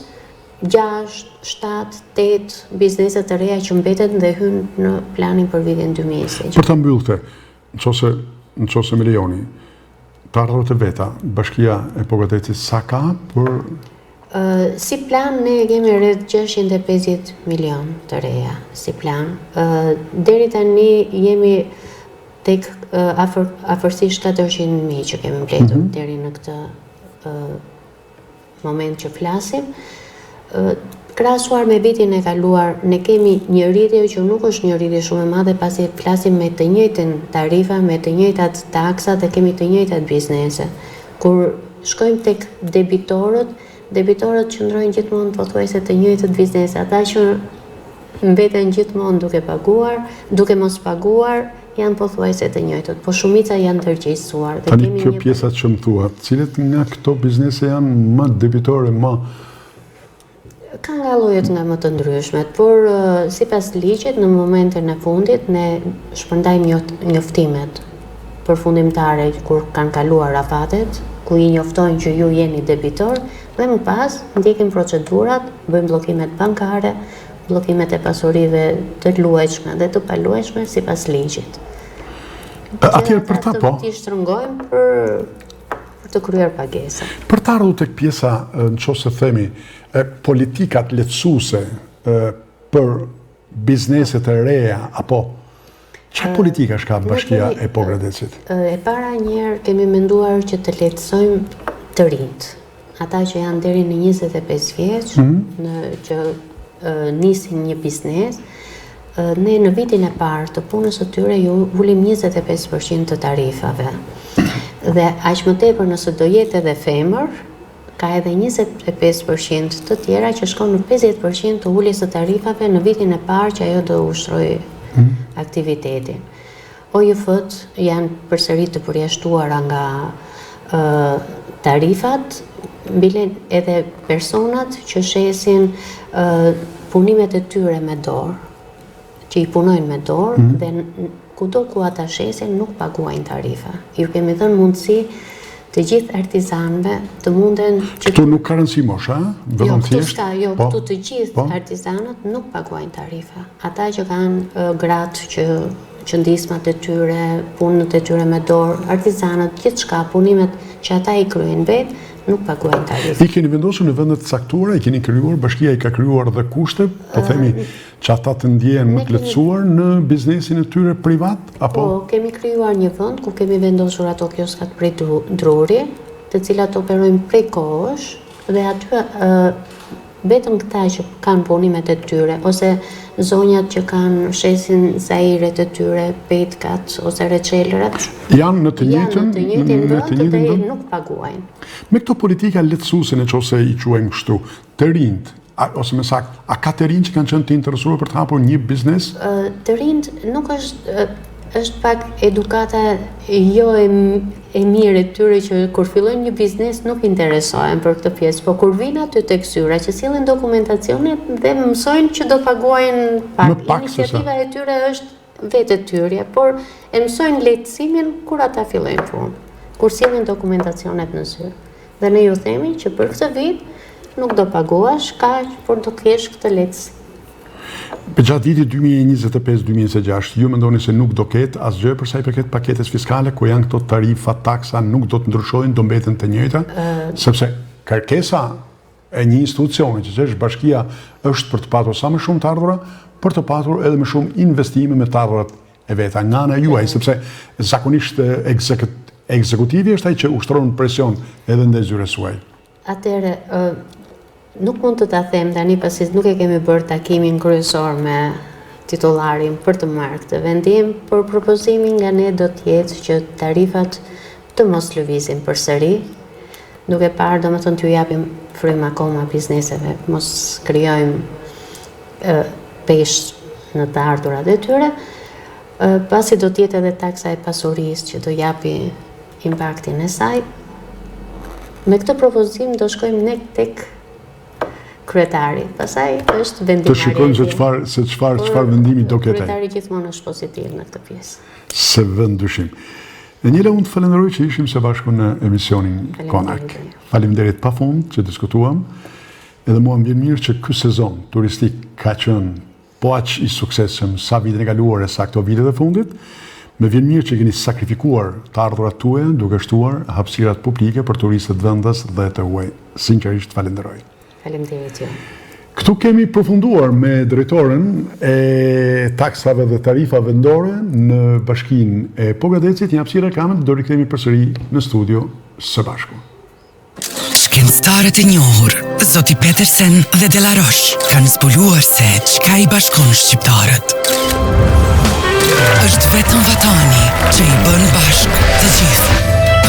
6, 7, 8 biznese të reja që mbeten dhe hynë në planin për vitin 2020. Për ta mbyllë këtë, në qoftë se, në qoftë se më lejoni, Të ardhurat e veta, Bashkia e Pogradecit sa ka për Si plan ne kemi rreth 650 milion të reja si plan. Deri tani jemi tek afër afërsisht 400 mijë që kemi mbledhur mm -hmm. deri në këtë moment që flasim, krahasuar me vitin e kaluar, ne kemi një rritje që nuk është një rritje shumë e madhe, pasi flasim me të njëjtën tarifa, me të njëjtat taksa dhe kemi të njëjtat biznese. Kur shkojmë tek debitorët, debitorët qëndrojnë gjithmonë pothuajse të njëjtët biznese, ata që mbeten gjithmonë duke paguar, duke mos paguar, janë pothuajse të njëjtët, po shumica janë ndërgjegjësuar dhe Tani kemi kjo një pjesa që më thua, cilët nga këto biznese janë më debitore, më Ka nga llojet nga më të ndryshmet, por sipas ligjit në momentin e fundit ne shpërndajmë njoftimet përfundimtare kur kanë kaluar afatet, ku i njoftojnë që ju jeni debitor dhe më pas ndjekim procedurat, bëjmë bllokimet bankare, bllokimet e pasurive të luajtshme dhe të paluajtshme sipas ligjit. Atëherë për ta po. T'i shtrëngojmë për për të kryer pagesën. Për të ardhur tek pjesa, në qoftë se themi, e politikat lehtësuese për bizneset e reja apo çfarë politikash ka bashkia e Pogradecit? E para njëherë kemi menduar që të lehtësojmë të rinjtë, ata që janë deri në 25 vjeç, mm -hmm. në që nisin një biznes, ne në vitin e parë të punës së tyre ju ulim 25% të tarifave. Dhe aq më tepër nëse do jetë edhe femër, ka edhe 25% të tjera që shkon në 50% të uljes së tarifave në vitin e parë që ajo do ushtrojë mm. aktivitetin. OJF-të janë përsëri të përjashtuara nga tarifat, bile edhe personat që shesin punimet e tyre me dorë, që i punojnë me dorë mm -hmm. dhe kudo ku ata shesin nuk paguajnë tarifa. Ju kemi dhënë mundësi të gjithë artizanëve të munden që Këtu nuk ka rëndësi mosha, ëh? Vetëm jo, thjesht. S'ka, jo, po, këtu të gjithë po. artizanët nuk paguajnë tarifa. Ata që kanë gratë që qëndismat e tyre, punët e tyre me dorë, artizanët, gjithçka, punimet që ata i kryejnë vetë, nuk paguajnë tarifa. I keni vendosur në vende të caktuara, i keni krijuar, bashkia i ka krijuar dhe kushte, po themi që ata të ndjehen më të lehtësuar në biznesin e tyre privat apo? Po, kemi krijuar një vend ku kemi vendosur ato kioskat prej druri, të cilat operojnë prej kohësh dhe aty vetëm këta që kanë punimet e tyre ose zonjat që kanë shesin zairet e tyre, petkat ose reçelrat, janë në të njëjtën në të njëjtin vend dhe nuk paguajnë. Me këto politika lehtësuese në qoftë se i quajmë kështu, të rinjtë A, ose më saktë, a ka të rinj që kanë qenë të interesuar për të hapur një biznes? Të rinjtë nuk është është pak edukata jo e, e mirë e tyre që kur fillojnë një biznes nuk interesohen për këtë pjesë, po kur vijnë aty tek zyra që sjellin dokumentacionet dhe mësojnë që do paguajnë pak. Më pak Iniciativa e tyre është vetë e tyre, por e mësojnë lehtësimin kur ata fillojnë punë, kur sjellin dokumentacionet në zyrë. Dhe ne ju themi që për këtë vit nuk do paguash kaq, por do kesh këtë lehtësi. Gjatë vitit 2025-2026, ju mendoni se nuk do ketë asgjë për sa i përket paketës fiskale, ku janë këto tarifa, taksa, nuk do të ndryshojnë, do mbeten të njëjta, sepse kërkesa e një institucioni, që është bashkia, është për të patur sa më shumë të ardhura, për të patur edhe më shumë investime me të ardhurat e veta nga ana juaj, sepse zakonisht ekzekutivi është ai që ushtron presion edhe ndaj zyrës suaj. Atëherë, nuk mund të ta them tani pasi nuk e kemi bërë takimin kryesor me titullarin për të marrë këtë vendim, por propozimi nga ne do të jetë që tarifat të mos lëvizin përsëri, duke parë domethënë t'ju japim frymë akoma bizneseve, mos krijojmë peshë në të ardhurat e tyre, pasi do të jetë edhe taksa e pasurisë që do japi impaktin e saj. Me këtë propozim do shkojmë ne tek kryetari. Pastaj është vendimmarrja. Të shikojmë se çfarë se çfarë çfarë vendimi do ketë. Kryetari gjithmonë është pozitiv në këtë pjesë. S'e vë në dyshim. Enjela, unë të falenderoj që ishim së bashku në emisionin Konak. Faleminderit pafund që diskutuam. Edhe mua më vjen mirë që ky sezon turistik ka qenë po aq i suksesshëm sa vitin e kaluar e sa këto vitet e fundit. Më vjen mirë që keni sakrifikuar të ardhurat tuaja duke shtuar hapësirat publike për turistët vendas dhe të huaj. Sinqerisht të falenderoj. Faleminderit ju. Këtu kemi përfunduar me drejtoren e taksave dhe tarifave vendore në Bashkinë e Pogradecit, një hapësirë reklame do rikthehemi përsëri në studio së bashku. Shkencëtarët e njohur, zoti Petersen dhe Delaroche, kanë zbuluar se çka i bashkon shqiptarët. Është vetëm vatani që i bën bashkë të gjithë.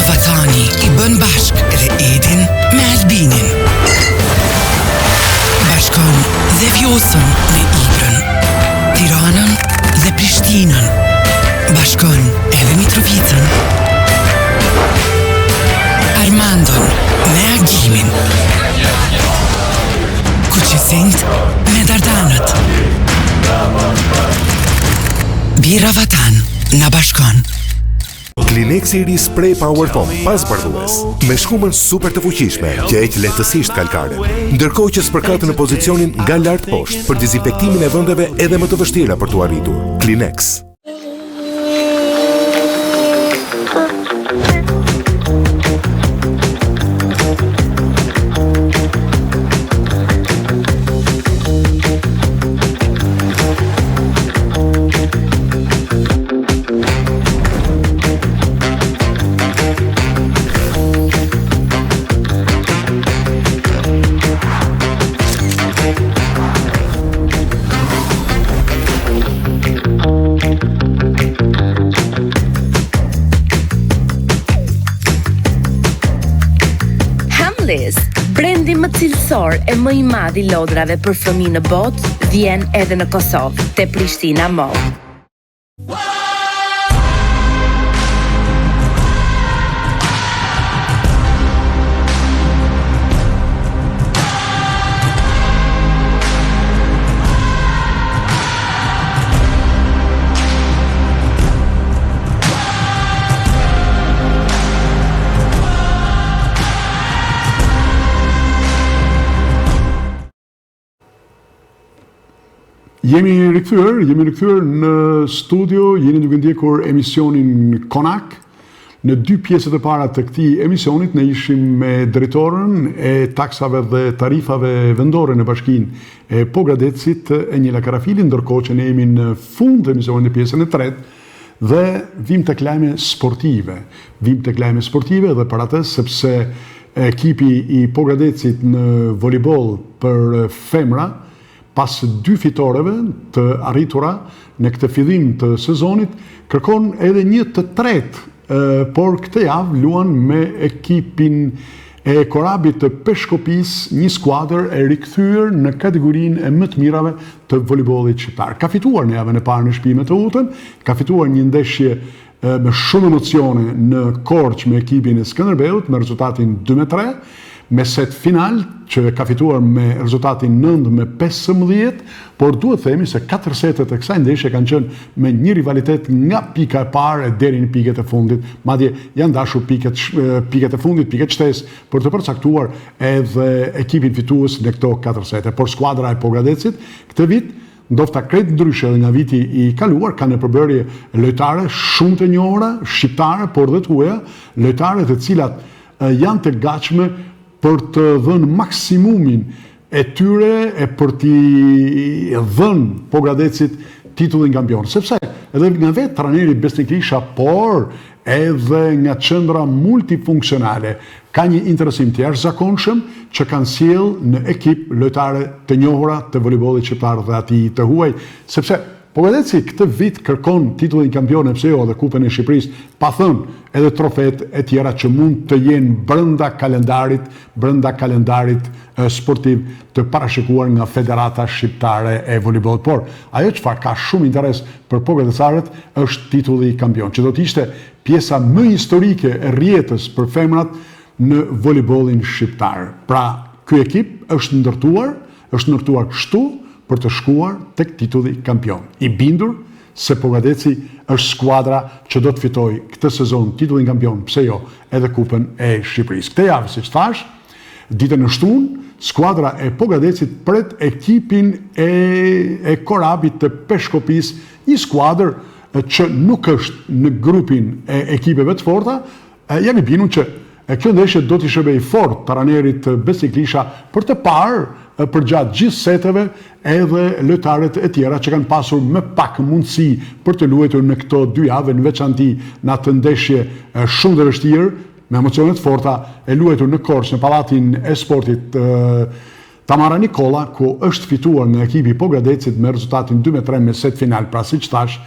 Vatani i bën bashkë edhe Edin me Albinin. Bashkon dhe Vjosën me Ibrën, Tiranën dhe Prishtinën. Bashkon edhe Mitrovicën. Armandon me Agimin. Kuqezinjtë me Dardanët. Birra Vatan na bashkon. Kleenex i ri Spray Power Foam pa zbardhues, me shkumën super të fuqishme që heq lehtësisht kalkaren, ndërkohë që spërkat në pozicionin nga lart poshtë për dezinfektimin e vendeve edhe më të vështira për t'u arritur. Kleenex. Hamleys, brendi më cilësor e më i madh i lodrave për fëmijë në botë, vjen edhe në Kosovë, te Prishtina Mall. Jemi rikthyer, jemi rikthyer në studio, jeni duke ndjekur emisionin Konak. Në dy pjesët e para të këtij emisionit ne ishim me drejtoren e taksave dhe tarifave vendore në bashkinë e Pogradecit, Enjela Karafili, ndërkohë që ne jemi në fund të emisionit në pjesën e tretë dhe vijmë tek lajme sportive. Vijmë tek lajme sportive dhe për atë sepse ekipi i Pogradecit në volejboll për femra Pas dy fitoreve të arritura në këtë fillim të sezonit, kërkon edhe një të tretë, por këtë javë luan me ekipin e Korabit të Peshkopisë, një skuadër e rikthyer në kategorinë e më të mirave të volejbollit shqiptar. Ka fituar në javën e parë në shtëpi me Teutën, ka fituar një ndeshje me shumë emocione në Korçë me ekipin e Skënderbeut me rezultatin 2 me 3, me set final që ka fituar me rezultatin 9 me 15, por duhet themi se katër setet e kësaj ndeshje kanë qenë me një rivalitet nga pika e parë e deri në pikët e fundit. Madje janë dashur pikët pikët e fundit, pikët shtesë për të përcaktuar edhe ekipin fitues në këto katër sete. Por skuadra e Pogradecit këtë vit Ndofta krejt ndryshe edhe nga viti i kaluar, ka në përbërje lojtare shumë të njohura, shqiptare, por dhe të huaja, lojtare të cilat janë të gatshme për të dhënë maksimumin e tyre e për t'i dhënë Pogradecit titullin kampion. Sepse edhe nga vetë trajneri Besnik Lisha, por edhe nga qendra multifunksionale, ka një interesim të jashtëzakonshëm që kanë sjellë në ekip lojtare të njohura të volejbollit shqiptar dhe atij të huaj, sepse Pogradeci këtë vit kërkon titullin kampion e pse jo edhe Kupën e Shqipërisë, pa thënë edhe trofetë e tjera që mund të jenë brenda kalendarit, brenda kalendarit sportiv të parashikuar nga Federata Shqiptare e Volejbollit. Por, ajo çfarë ka shumë interes për pogradecarët është titulli kampion, që do të ishte pjesa më historike e rrjetës për femrat në volejbollin shqiptar. Pra, ky ekip është ndërtuar, është ndërtuar kështu për të shkuar tek titulli kampion. I bindur se Pogradeci është skuadra që do të fitojë këtë sezon titullin kampion, pse jo, edhe Kupën e Shqipërisë. Këtë javë, siç thashë, ditën e shtunë, skuadra e Pogradecit pret ekipin e e Korabit të Peshkopisë, një skuadër që nuk është në grupin e ekipeve të forta, jam i bindur që kjo ndeshje do t'i shërbejë fort trajnerit Besnik Lisha për të parë përgjatë gjithë seteve edhe lojtarët e tjera që kanë pasur më pak mundësi për të luajtur në këto dy javë, në veçanti në atë ndeshje shumë të vështirë, me emocione të forta, e luajtur në Korçë, në Pallatin e Sportit Tamara Nikolla, ku është fituar nga ekipi i Pogradecit me rezultatin 2 me 3 me set final, pra siç thashë,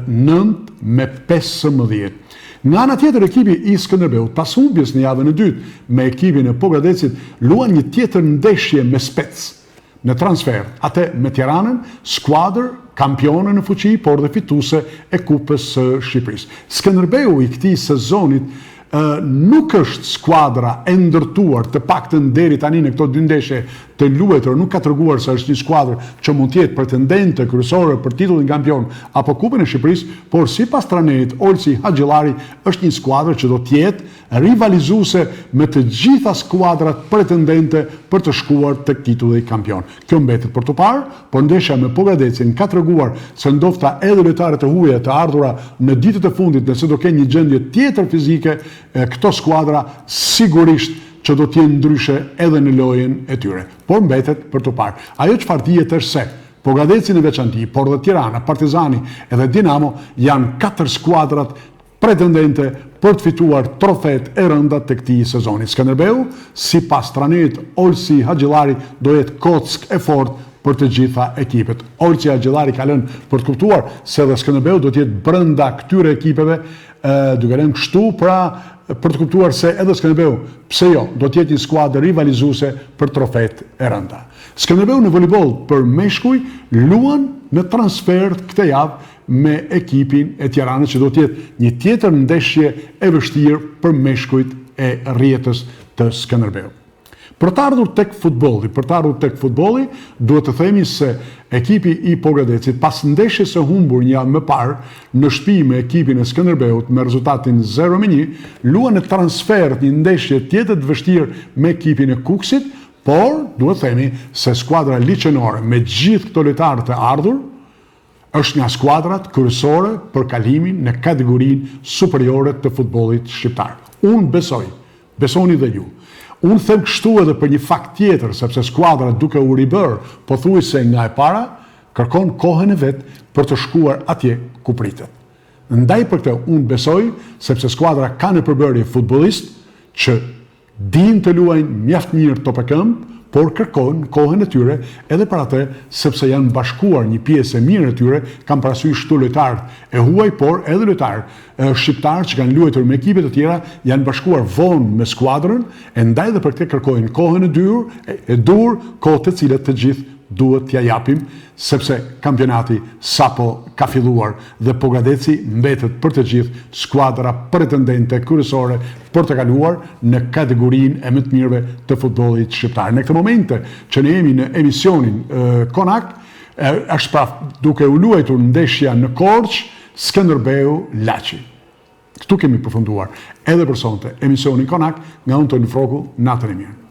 9 me 15. Nga ana tjetër ekipi i Skënderbeut, pas humbjes në javën e dytë me ekipin e Pogradecit, luan një tjetër ndeshje me spec në transfertë, atë me Tiranën, skuadër kampione në fuqi, por dhe fituese e Kupës së Shqipërisë. Skënderbeu i këtij sezonit nuk është skuadra e ndërtuar, të paktën deri tani në këto dy ndeshje të luajtura, nuk ka treguar se është një skuadër që mund të jetë pretendente kryesore për titullin kampion apo Kupën e Shqipërisë, por sipas trajnerit Olsi Haxhillari është një skuadër që do të jetë rivalizuese me të gjitha skuadrat pretendente për të shkuar tek titulli kampion. Kjo mbetet për t'u parë, por ndeshja me Pogradecin ka treguar se ndofta edhe lojtarët e huaja të ardhura në ditët e fundit nëse do kenë një gjendje tjetër fizike, këto skuadra sigurisht që do të jenë ndryshe edhe në lojën e tyre. Por mbetet për t'u parë. Ajo çfarë dihet është se Pogradeci në veçanti, por dhe Tirana, Partizani edhe Dinamo janë katër skuadrat pretendente për të fituar trofetë e rënda të këtij sezoni. Skënderbeu, sipas trajnerit Olsi Haxhillari, do jetë kockë e fortë për të gjitha ekipet. Olsi Haxhillari ka lënë për të kuptuar se edhe Skënderbeu do të jetë brenda këtyre ekipeve, duke lënë kështu pra për të kuptuar se edhe Skënderbeu, pse jo, do të jetë një skuadër rivalizuese për trofetë e rënda. Skënderbeu në volejboll për meshkuj luan në transfertë këtë javë me ekipin e Tiranës që do të jetë një tjetër ndeshje e vështirë për meshkujt e rrjetës të Skënderbeut. Për të ardhur tek futbolli, për të ardhur tek futbolli, duhet të themi se ekipi i Pogradecit pas ndeshjes së humbur një javë më parë në shtëpi me ekipin e Skënderbeut me rezultatin 0-1, luan në transfertë një ndeshje tjetër të vështirë me ekipin e Kukësit, Por, duhet themi se skuadra liqenore me gjithë këto lojtarë të ardhur, është nga skuadrat kryesore për kalimin në kategorinë superiore të futbollit shqiptar. Unë besoj, besoni dhe ju. Unë them kështu edhe për një fakt tjetër, sepse skuadra duke u ribërë pothuajse nga e para, kërkon kohën e vet për të shkuar atje ku pritet. Ndaj për këtë unë besoj, sepse skuadra ka në përbërje futbollistë që Dinë të luajnë mjaft mirë top e këmbë, por kërkojnë kohën e tyre edhe për atë sepse janë bashkuar një pjesë e mirë e tyre, kam parasysh këtu lojtarët e huaj, por edhe lojtarë shqiptarë që kanë luajtur me ekipe të tjera, janë bashkuar vonë me skuadrën, e ndaj dhe për këtë kërkojnë kohën e dyur, e duhur, kohë të cilat të gjithë duhet t'ia japim, sepse kampionati sapo ka filluar dhe Pogradeci mbetet për të gjithë skuadra pretendente kryesore për të kaluar në kategorinë e më të mirëve të futbollit shqiptar. Në këtë momente që ne jemi në emisionin Konak, është pra duke u luajtur ndeshja në Korçë, Skënderbeu Laçi. Këtu kemi përfunduar edhe për sonte emisionin Konak nga unë Toni Frroku, natën e mirë.